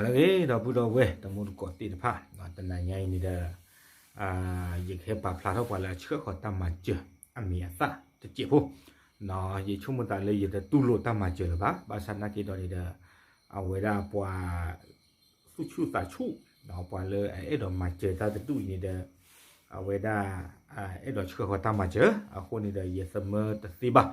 လၢအဂ့ၤ ဒီပုၢ်ဒီဝဲၢ်တံၤသကိးသ့ၣ်တဖၣ်, တနၤညါအံၤန့ၣ်ဒီး ယကဟဲပာ်ဖျါထီၣ်ပှၤလၢအဆှၢဃီၤတၢ်မၤစၢၤအမံၤအသၣ်တစဲးဖိ, ယဆိကမိၣ်သးလၢယတတူၢ်လိာ်တၢ်မၤစၢၤလၢၤဘၣ်, ဘၣ်ဆၣ်နာ်က့ဒီးန့ၣ်ဒီး အဝဲဒၣ်ပှၤ သူၣ်ဆူၣ်သးဆူၣ်, ပှၤလၢအအဲၣ်ဒိးမၤစၢၤတၢ်တဒူၣ်အံၤန့ၣ်ဒီး အဝဲဒၣ် အဲၣ်ဒိးဆှၢဃီၤတၢ်မၤစၢၤ, အဃိန့ၣ်ဒီးယသမၢတသ့ဘၣ်,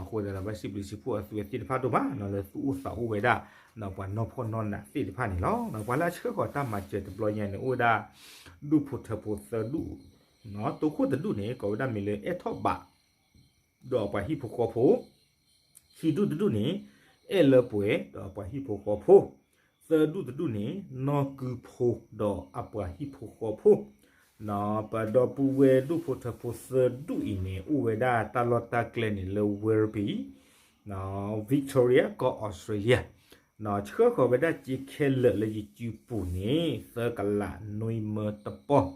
အဃိသတးဒီး ဘၣ်စံးဘျုးစံးဖှိၣ်အသုဝဲသ့ၣ်တဖၣ်ဒိၣ်မး လၢသူၣ်အိၣ်သးအိၣ်ဝဲဒၣ် ပှၤနီၢ်ဖှီၣ်နီၢ်နးသ့ၣ်တဖၣ်န့ၣ်လီၤ. ပှၤလၢအဆှၢဃီၤတၢ်မၤစၢၤတဘျီညါန့ၣ် အိၣ်ဝဲဒၣ် ဒူၣ်ဖိထၢဖိသၢဒူၣ်, တိခိၣ်တဒူၣ်န့ၣ် ကိးဝဲဒၣ်မ့ၢ်လၢအဲၣ်ထီၣ်ဘး ဒီးပှၤဟံၣ်ဖိဃီဖိ, ခံဒူၣ်တဒူၣ်န့ၣ် အဲၣ်လၢပှဲၤ ဒီးပှၤဟံၣ်ဖိဃီဖိ, သၢဒူၣ်တဒူၣ်န့ၣ် နီၢ်ကုဖိ ဒီးအပှၤဟံၣ်ဖိဃီဖိ, ပဒီပုၢ်ဝဲၢ်ဒူၣ်ဖိထၢဖိသၢဒူၣ်အံၤန့ၣ် အိၣ်ဝဲဒၣ်တၢ်လီၢ်တၢ်ကျဲန့ၣ်လၢ Werribee, Victoria ကီၢ် Australia, ဆှၢဃီၤဝဲဒၣ်စ့ခဲလၢာ်လၢယစုပူၤန့ၣ် သၢကလးနွံမၢတပီၢ်,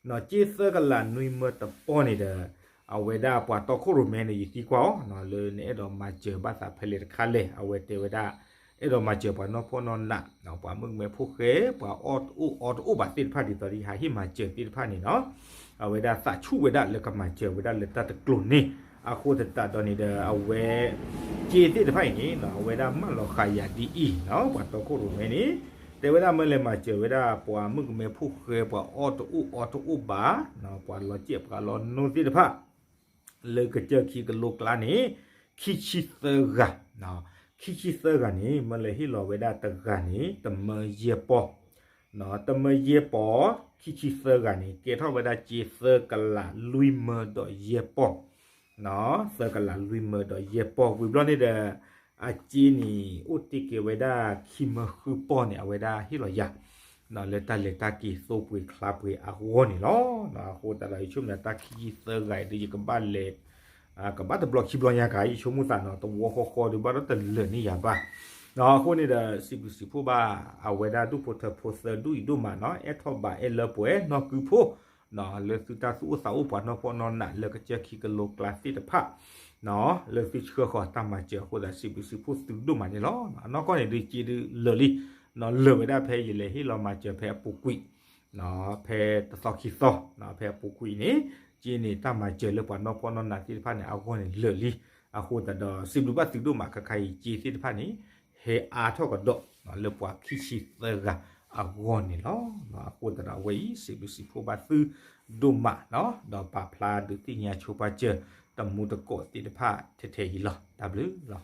စ့သၢကလးနွံမၢတပီၢ်န့ၣ်ဒီး အဝဲဒၣ်ပှၤတီခိၣ်ရိၣ်မဲန့ၣ် ယသံကွၢ်အီၤ လၢနအဲၣ်ဒိးမၤစၢၤဘၣ်သးဖဲလဲၣ်တခါလဲၣ်, အဝဲတဲဝဲဒၣ် အဲၣ်ဒိးမၤစၢၤပှၤနီၢ်ဖှီၣ်နီၢ်နး, ပှၤမုၣ်ကမဲဖိဃဲ, ပှၤအီၣ်တအိၣ်အီတအိၣ်ဘၣ်သ့ၣ်တဖၣ်ဒ်သိးဒီး ဟးဟ့ၣ်မၤစၢၤသ့ၣ်တဖၣ်န့ၣ်လီၤ. အဝဲဒၣ်သးဆူၣ်ဝဲဒၣ်လၢကမၤစၢၤဝဲဒၣ်လၢတၢ်တကျိၤန့ၣ်, အဃိသတးဒီးန့ၣ်ဒီး အဝဲ စ့သ့ၣ်တဖၣ်အံၤန့ၣ် အဝဲဒၣ်မၢလီၤဃာ်ယၤဒ်အံၤ, ပှၤတီခိၣ်ရိၣ်မဲန့ၣ် တဲဝဲဒၣ်မၢလဲၤမၤစၢၤဝဲဒၣ် ပှၤမုၣ်ကမဲဖိဃဲ ပှၤအီၣ်တအိၣ်အီတအိၣ်ဘၣ်, ပှၤလီၤစဲးပှၤလီၤနိသ့ၣ်တဖၣ် လၢကစၢၢ်ခံကလိကျါန့ၣ် ခံဆံသၢဂၤ, ခံဆံသၢဂၤန့ၣ် မၢလဲၤဟ့ၣ်လီၤဝဲဒၣ်တဂၤန့ၣ် တမၢယဲၢ်ပီၢ်, တမၢယဲၢ်ပီၢ်, ခံဆံသၢဂၤန့ၣ် ကဲထီၣ်ဝဲဒၣ်စ့သၢကလးလွံၢ်မၢဒီးယဲၢ်ပီၢ်, သၢကလးလွံၢ်မၢဒီးယဲၢ်ပီၢ် ဝံၤဘျီန့ၣ်ဒီး အစ့န့ၣ် အိၣ်တ့ၢ်က့ၤဝဲဒၣ်ခံမၢဃုပီၢ်န့ၣ် အဝဲဒၣ်ဟ့ၣ်လီၤယၤ လၢတၢ်လဲၤတၢ်က့ၤသိပှ့ၤချါပှ့ၤအဂီၢ်န့ၣ်လီၤ. အဃိသတးဒီး ယဆိကမိၣ်တၢ်ခံဆံသၢဂၤအံၤဒီး ယကဘၣ်လဲၤ ကဘၣ်တဘျီခံဘျီညါကါ ယဆိကမိၣ်သးနီၤ တဝီဃီဃီဒီးဘၣ်ဒီးတလၢာ်န့ၢ်ယၤဘၣ်. အဃိန့ၣ်ဒီး စံးဘျုးစံးဖှိၣ်ဘၣ် အဝဲဒၣ်ဒူၣ်ဖိထၢဖိသၢဒူၣ်အံၤဒိၣ်မးနီၤ အဲၣ်ထီၣ်ဘးအဲၣ်လၢပှဲၤနီၢ်ကုဖိ လၢသုတၢ်သူၣ်အိၣ်သးအိၣ်ပှၤနီၢ်ဖှီၣ်နီၢ်နးလၢကစၢၢ်ခံကလိကျါသ့ၣ်တဖၣ် လၢသုဆှၢဃီၤတၢ်မၤစၢၤအဃိသတး စံးဘျုးစံးဖှိၣ်သုဒိၣ်မးန့ၣ်လီၤ. အနီၢ်ကီၢ်န့ၣ်ဒုးစ့ဒုးလၢာ်လံ လၢာ်ဝဲဒၣ်ဖဲယလဲၤဟ့ၣ်လီၤမၤစၢၤဖဲအပူၤကွံာ် ဖဲတသီခံသီ ဖဲအပူၤကွံာ်န့ၣ် စ့န့ၣ်တၢ်မၤစၢၤလၢပှၤနီၢ်ဖှီၣ်နီၢ်နးသ့ၣ်တဖၣ်န့ၣ် အဂီၢ်န့ၣ်လၢာ်လံ. အဃိသတးဒီး စံးဘျုးဘၣ်သုဒိၣ်မး ခါခါအံၤစ့သ့ၣ်တဖၣ်န့ၣ် ဟဲအါထီၣ်ကဒီး လၢပှၤခံဆံသၢဂၤအဂီၢ်န့ၣ်လီၤ. အဃိသတးဒီးအဝဲအံၤ စံးဘျုးစံးဖှိၣ်ဘၣ်သုဒိၣ်မး ဒီးပာ်ဖျါဒုးသ့ၣ်ညါဆိပာ်စၢၤ တံၤသကိးသ့ၣ်တဖၣ်ထဲထဲအံၤလီၤ. တၢ်ဘျုးလီၤ.